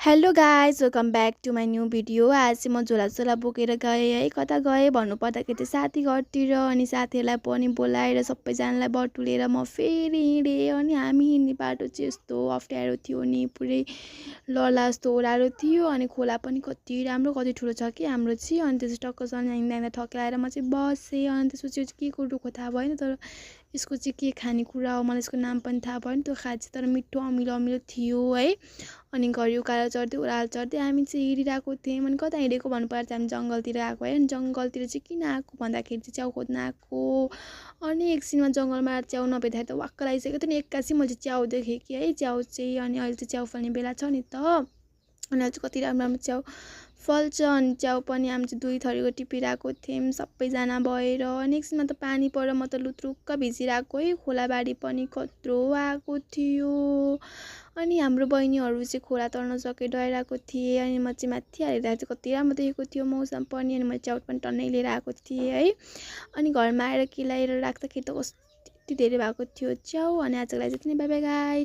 Hello guys welcome back to my new video. आज चाहिँ म झोला बोकेर गएँ है। कता गएँ भन्नुपर्दाखेरि चाहिँ साथी घरतिर। अनि साथीहरूलाई पनि बोलाएर सबैजनालाई बटुलेर म फेरि हिँडेँ। अनि हामी हिँड्ने बाटो चाहिँ यस्तो अप्ठ्यारो थियो नि, पुरै लला जस्तो ओह्रालो थियो। अनि खोला पनि कति राम्रो कति ठुलो छ कि हाम्रो चाहिँ। अनि त्यसपछि टक्कसँग हिँड्दा ठक्लाएर म चाहिँ बसेँ। अनि त्यसपछि के को रुखो थाहा भएन, तर यसको चाहिँ के खानेकुरा हो मलाई यसको नाम पनि थाहा भएन। त्यो खाए चाहिँ तर मिठो अमिलो अमिलो थियो है। अनि घरि उकालो चढ्दै ओह्रालो चढ्दै हामी चाहिँ हिँडिरहेको थियौँ। अनि कता हिँडेको भन्नुपर्दा चाहिँ हामी जङ्गलतिर आएको है। अनि जङ्गलतिर चाहिँ किन आएको भन्दाखेरि चाहिँ च्याउ खोज्न आएको। अनि एकछिनमा जङ्गलमा च्याउ नभेट्दाखेरि त वाक्क लागिसकेको थियो नि। एक्कासी मैले च्याउ देखेँ कि है, च्याउ चाहिँ। अनि अहिले चाहिँ च्याउ फल्ने बेला छ नि त। अनि अहिले चाहिँ कति राम्रो राम्रो च्याउ फल्छ। अनि च्याउ पनि हामी चाहिँ 2 थरीको टिपिरहेको थियौँ सबैजना भएर। अनि एकछिनमा त पानी परेर म त लुत्रुक्क भिजिरहेको है। खोलाबारी पनि कत्रो आएको थियो। अनि हाम्रो बहिनीहरू चाहिँ खोला तर्न सके डराएको थिए। अनि म चाहिँ माथि हालेर चाहिँ कति राम्रो देखेको थियो मौसम पनि। अनि मैले च्याउ पनि टन्नै लिएर आएको थिएँ है। अनि घरमा आएर केलाएर राख्दाखेरि त कति धेरै भएको थियो च्याउ। अनि आजको लागि चाहिँ बाई बाई गाइस।